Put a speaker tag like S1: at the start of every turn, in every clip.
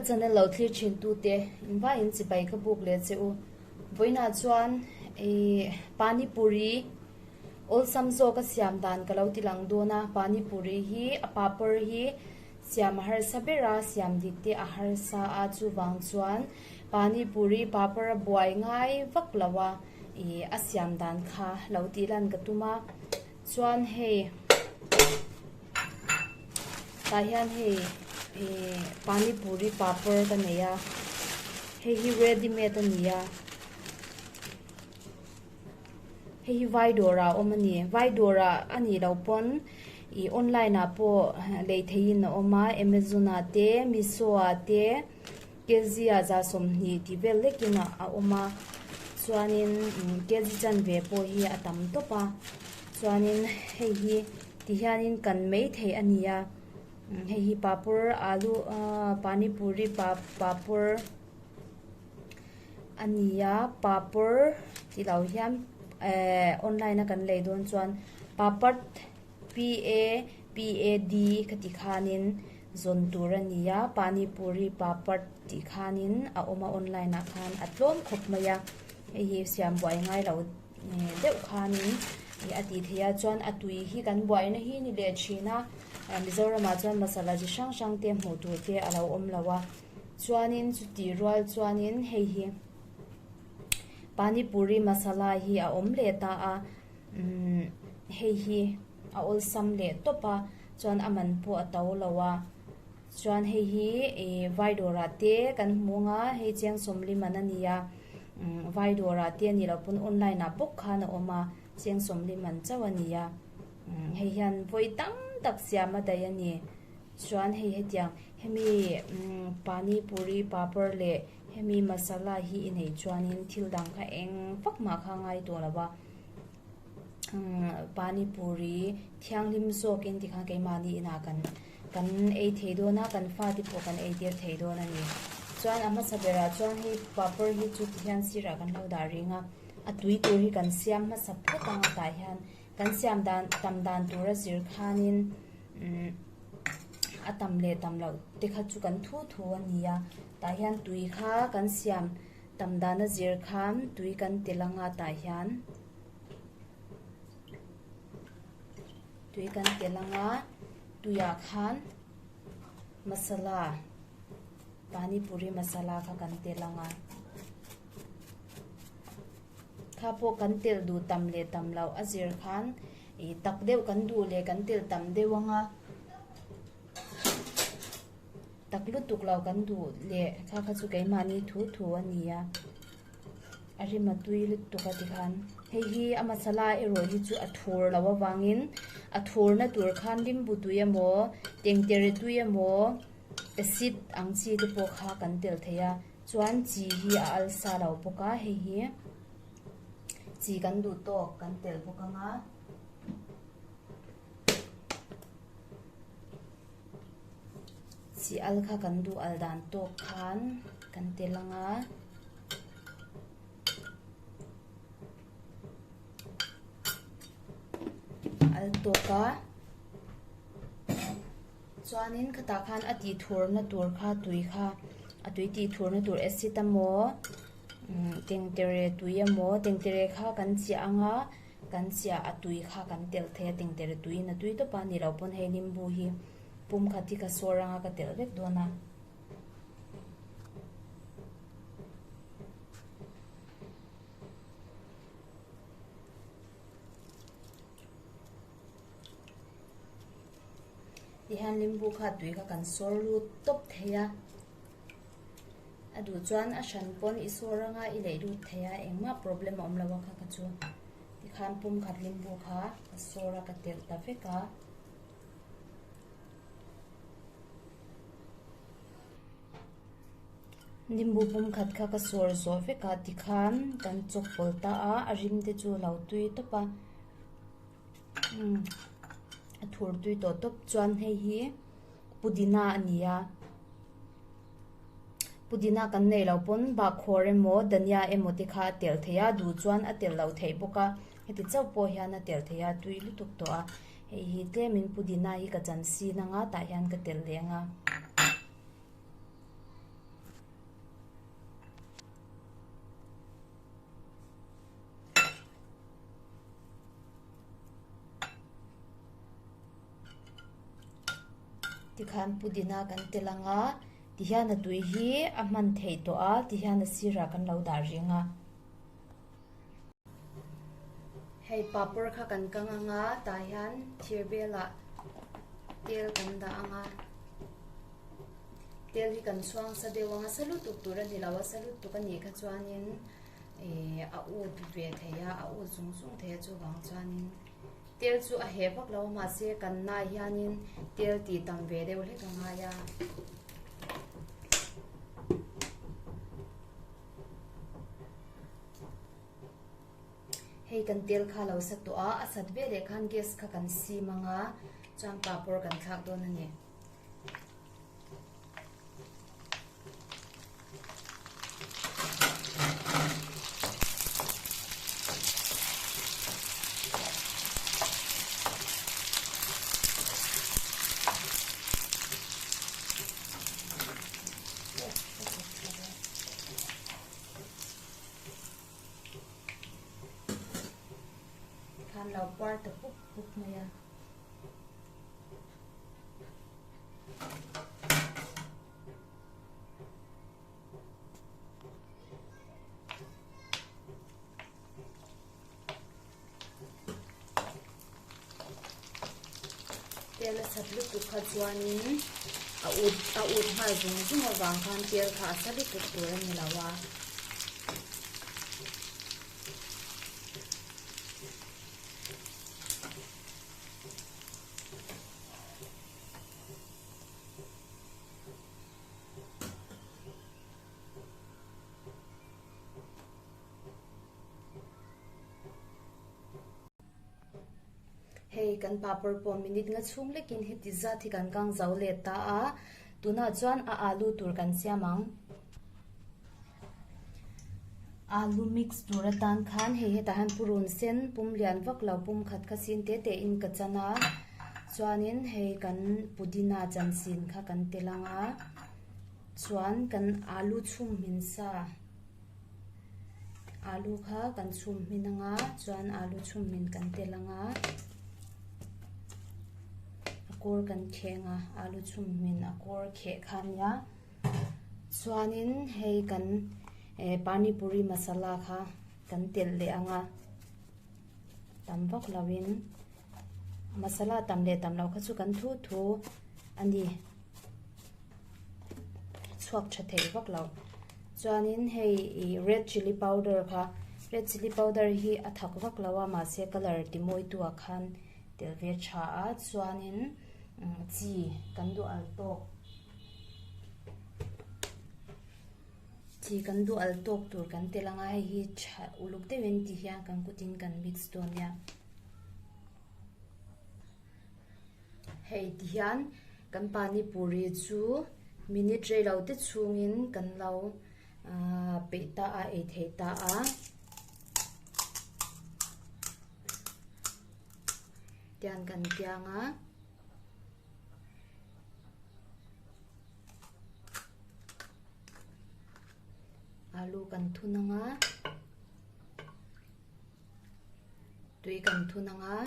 S1: channel lo thlir thin tute in vaiin chibai ka buk leh che u. Vawiinah chuan ih pani puri awlsam zawk a siam dan ka lo ti lang dawn a, pani puri hi a papar hi siam a harsa ber a, siam dik te a harsa a chuvang chuan pani puri papar a buai ngai vak lo a ih a siam dan kha lo tih lan ka tum a. Chuan hei tah hian hei ihh pani puri papar ka nei a hei hi ready made a ni a hei hi vai dawrah a awm a ni vai dawrah a nih loh pawn ih online ah pawh lei theihin a awm a amazon ah te meesho ah te. Kg ah 30 tih vel lekin a awm a chuanin kg chanve pawh hi a tam tawp a chuanin hei hi ti hianin kan mai thei a ni a hei hi papawr alu ahh pani puri papawr a ni a papawr tih loh hian ehh online a kan lei dawn chuan papad P A P A D ka ti khanin zawn tur a ni a, Pani Puri Papad tih khanin a awm a online ah khan a tlawm khawp mai a, hei hi siam buai ngai lo deuh khanin a tih theih a, chuan a tui hi kan buaina hi ni leh thin a, Mizoramah chuan masala chi hrang hrang te hmuh tur te a lo awm lo a, chuanin chutih rual chuanin hei hi Pani Puri masala hi a awm leh ta a. Umm hei hi a awlsam leh tawp a chuan a man pawh a to lo a chuan hei hi ih vai dawrah te kan hmu ang a hei chiang sawmli man a ni a umm vai dawrah te a nih loh pawn online ah bawk khan a awm a chiang sawmli man chauh a ni a umm hei hian vawi tam tak siam a daih a ni chuan hei hetiang hemi umm pani puri papar leh hemi masala hi i neih chuanin thil dang kha eng vak mah kha a ngai tawh lo a. Pani puri thianghlim zawkin tikhan keimahni inah kan kan ei thei dawn a kan fate pawh kan ei tir thei dawn a ni. Chuan a hmasa berah chuan hei papar hi chu tihian sirah kan lo dah reng a, a tui tur hi kan siam hmasa phawt ang a tah hian kan siam dan tam dan tura zir khanin umm a tam leh tam loh te kha chu kan thu thu a ni a, tah hian tui kha kan siam. Tam dana zir khan tui kan tel anga tah hian tui kan tel anga tuiah khan masala pani puri masala kha kan tel anga kha pawh kan tel duh tam leh tam loh a zir khan ih tak deuh kan duh leh kan tel tam deuh anga. Tak lutuk lo kan duh leh kha kha chu keimahni thu thu a ni a, a rim a tui lutuk a tikhan hei hi a masala erawh hi chu a thur loh avangin a thurna tur khan limbu tui emaw tengtere tui emaw acid ang chi te pawh kha kan tel thei a chuan chi hi a alsa lo bawk a hei hi chi kan duh tawk kan tel bawk ang a. Chi al kha kan duh al dan tawk khan kan tel ang a. Al tawk a. Chuanin khatah khan a tih thurna tur kha tui kha a tui tih thurna tur acid emaw tengtere tui emaw tengtere kha kan chiah ang a. Kan chiah a tui kha kan telh thei a tengtere tuiin a tui tawp a ni lo pawn hei limbu hi pum khat hi ka sawr anga ka telh vek dawn a. Tihian limbu kha tui kha kan sawr lut tawp thei a. A duh chuan a hran pawn i sawr anga i leih lut thei a engmah problem a awm lo a kha ka chu tikhan pum khat limbu kha ka sawr a ka telh ta vek a. Limbu pum khat kha ka sawr zawh vek a tikhan kan chawk pawlh ta a a rim te chu a lo tui tawp a a thur tui tawh tawp chuan hei hi pudina a ni a. Pudina kan neih loh pawn bakkhawr emaw dania emaw te kha a telh theih a duh chuan a telh loh theih bawk a heti chauh pawh hian a telh theih a tui lutuk tawh a hei hi tlemin pudina hi ka chan sin anga tah hian ka telh leh ang a. Tikhan pudina kan tel ang a, tihian a tui hi a hman theih tawh a, tihian a sirah kan lo dah reng a. Hei papawr kha kan kang ang a, tah hian thir belah tel kan dah ang a, tel hi kan chhuang sa deuh ang a, sa lutuk tur a ni lo a, sa lutuk a nih kha chuanin ihh a ut ve thei a, a ut zung zung thei a chuvang chuanin tel chu a heh vak lo a mahse kan nai hianin tel tih tam ve deuh hlek a ngai a. Hei kan tel kha lo sa tawh a, a sat veleh khan gas kha kan sim ang a, chuan papawr kan thlak dawn a ni. Tikhan lo puar ta pup pup mai a. Tel a sat lutuk kha chuanin a ut a ut nghal zung zung avang khan tel kha a sa lutuk tur a ni lo a. Hei kan papawr pawh minute nga chhung lekin heti zat hi kan kang zo leh ta a, tunah chuan a alu tur kan siam ang. Alu mix tur atan khan hei hetah hian purun sen pum lian vak lo pum khat kha sin te te in ka chan a, chuanin hei kan pudina chan sin kha kan tel ang a, chuan kan alu chhum hmin sa. Alu kha kan chhum hmin ang a chuan alu chhum hmin kan tel ang a a kawr kan kheng a alu chhum hmin a kawr kheh kha a nia chuanin hei kan eh pani puri masala kha kan telh leh ang a tam vak lovin masala tam leh tam loh kha chu kan thu thu a ni. Chhuak tha thei vak lo chuanin hei ih red chilli powder kha red chilli powder hi a thak vak lo a mahse colour ti mawi tu ah khan tel ve tha a chuanin chi kan duh al tawk chi kan duh al tawk tur kan tel anga hei hi tha uluk deuhin ti hian kan kutin kan mix dawn nia. Hei ti hian kan pani puri chu minute rei lo te chhungin kan lo ahh peih ta a ei thei ta a tian kan piang a. Alu kan thun ang a. Tui kan thun ang a.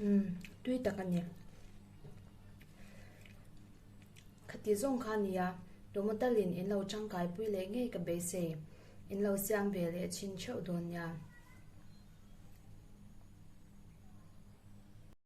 S1: Umm tui tak a ni. Khati zawng kha a nia, tomato in in lo tangkai pui leh ngei ka beisei. In lo siam ve leh chin theuh dawn nia.